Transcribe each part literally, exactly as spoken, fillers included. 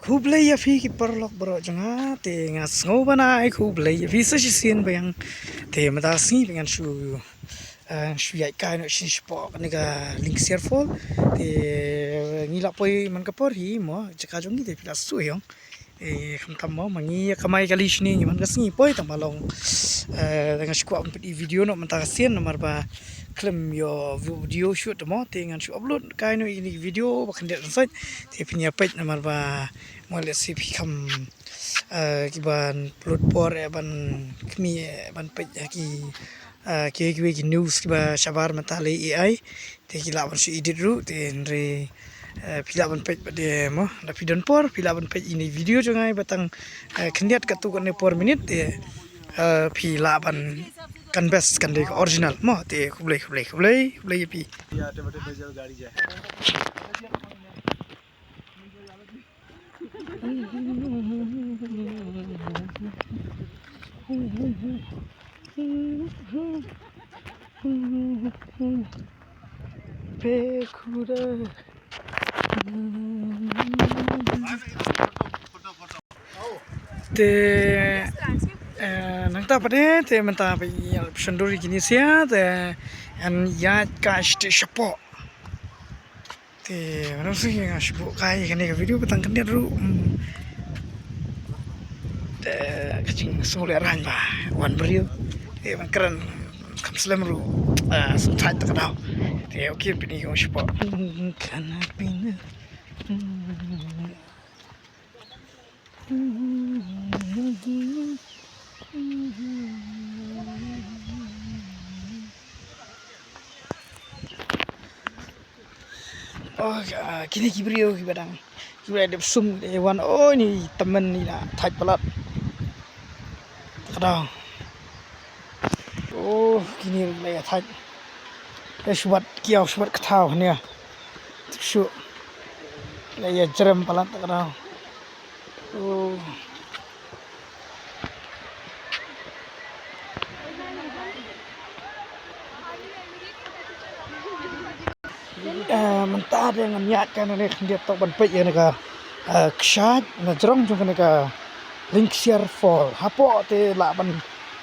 Khublei ïa phi ki paralok baroh jong nga, te nga sngew ban ai khublei ïa phi sa shisien biang. Te mynta ka sngi ba ngan shu, eh, shu ïaid kai noh shisien shapoh kane ka Lyngksiar Fall. Te ngi la poi man ka por hi mo, jaka jong ngi te phi la shu ïohi. Eh, khamtam mo, ma ngi ïa kamai kali shane ngi man ka sngi poi tang ba long. Eh, nga shu kwah ban peit ïa video noh mynta ka sien namar ba khlem ïoh video shoot mo, te ngan shu upload kai noh ïa kine ki video ba khyndiat kan sait. Te phin ïa peit namar ba mo lehse phi kham, eh, ki ban upload por, eh, ban khmih, eh, ban peit ïa ki, eh, ki, ki, ki news kiba shabar mynta lei A I. Te ki lah ban shu edit ruh, te hynrei, eh, phi lah ban peit pat de mo. Da phi don por, phi lah ban peit ïa kine video jong nga ba tang, eh, khyndiat katto katne por minit, te, eh, phi lah ban kan best kan dei ka original mo. Te khublei, khublei, khublei, khublei ïa phi. Te, eh, nangta pat de, te mynta ba ïa shon dur ïa kine sia, te, yn ïaid kai shatei shapoh. Te, mynta shu nga shu buh kai ïa kane ka video ba tang khyndiat ruh. Hmm. Te, ka jingsngewlehrain ba wan briew. Te, ban kren kham slem ruh. Ah, sngewthuh ta ka daw. Te, okay, pynïoh shapoh. Kan pynïoh. Oh, ah, kine ki briew kiba dang, kiba dep sum, eh, wan, oh, ni tymmen ni na thait palat. Ka daw. Oh, kine la ïa thait. Ïa shubat kiaw, shubat kthaw ne. Shu. La ïa jrem palat ka daw. Oh. Eh, mynta de ngan ïaid kai nangne khyndiat tok ban peit ïa kane ka, eh, kshaid na jrong jong kane ka Lyngksiar Fall. Hapoh te lah ban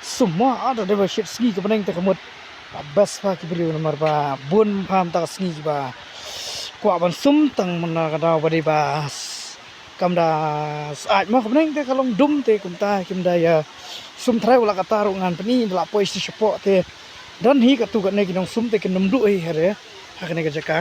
sum mo, ah, da dei ba shit sngi ka bneng te ka mut. Ah, best ba ki briew namar ba bun pha mynta ka sngi ba kwah ban sum tang mynta ka daw ba dei ba s-, kam da syaid mo ka bneng te ka long dum te kumta kim da ïa sum trai wala kata ruh ngan pyni da la poi shatei shapoh te don hi katto katne ki nongsum te kin ym duh hi hare ha kane ka jaka.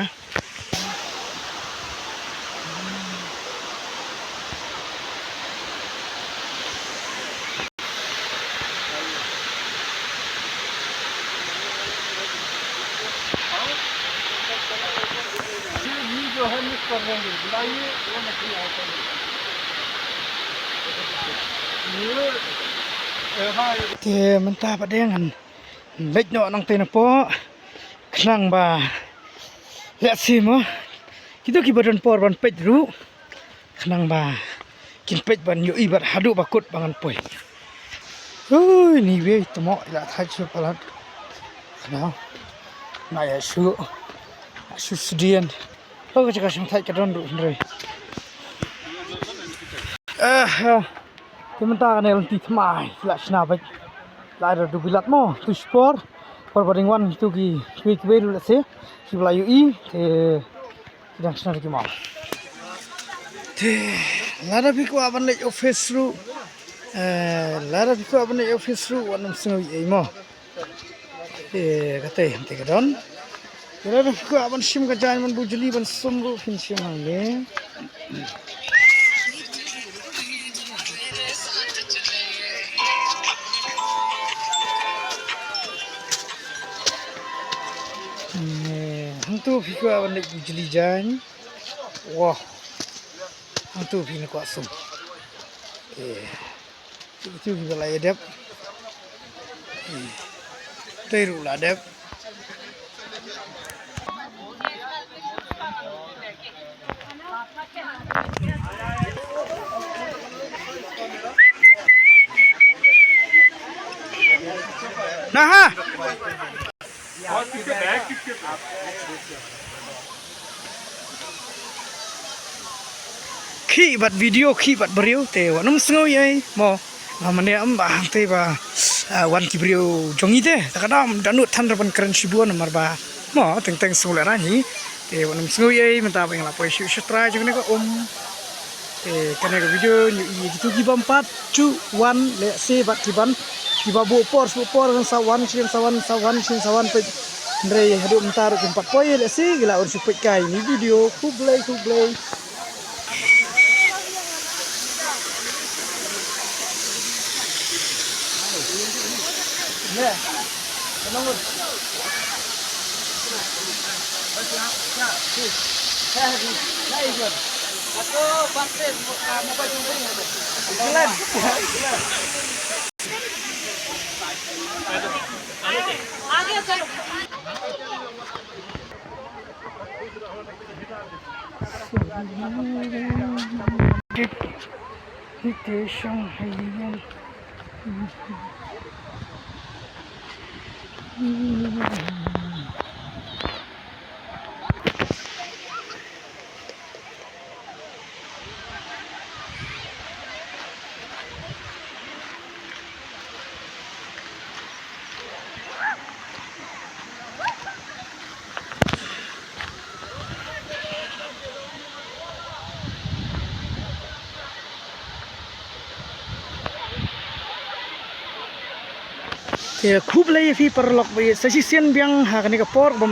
Te mynta pat de ngan leit noh nangtei napoh khnang ba lehse mo kito kiba don por ban peit ruh. Khnang ba kin peit ban ïohi bad haduh ba kut ba ngan poi. Ui, ni wei tymok ila thait shu palat. Khnang na ïa shu, shu sdien. Lo ka jaka shong thait ka don ruh hynrei. Eh, eh. Te mynta kane lynti thymmai la shna bad la da dubilat mo tu shipor. Por ba ding wan tu ki kiwei kiwei ruh lehse kiba la ïohi te. Dang snar ki mau. Te lada phi kwah ban leit office ruh. Eh, lada phi kwah ban leit office ruh wat nym sngew ei mo. Te kata te ka don. Te lada phi kwah ban shim ka jaiñ ban buh jli ban sum ruh phin shim hangne. Eh, hangtu phi kwah ban leit buh jli jaiñ. Wah. Hangtu phi na kwah sum. Eh. Itu kita lah dep. Eh. Tei ruh la dep. Naha. Khih bad video, khih bad briew, te wat nym sngew ei ei mo. Ba mane ym ba hangte ba, ah, wan ki briew jong ngi te. Te ka dang da nud than ra ban kren shibun namar ba mo teng teng sngew lehrain hi. Te wat nym sngew ei ei, mynta ba ngi la poi shu shu trai jong kane ka um. Te kane ka video ngi ïa kito ki bym pat shu wan lehse bad ki ban, kiba buh por shu buh por, ngan sa wan shin sa wan sa wan shin sa wan peit. Hynrei haduh mynta ruh kim pat poi lehse, ki la wan shu peit kai ni video. Khublei khublei. Te khublei ïa phi paralok ba ïa sa shisien biang ha kane ka por ba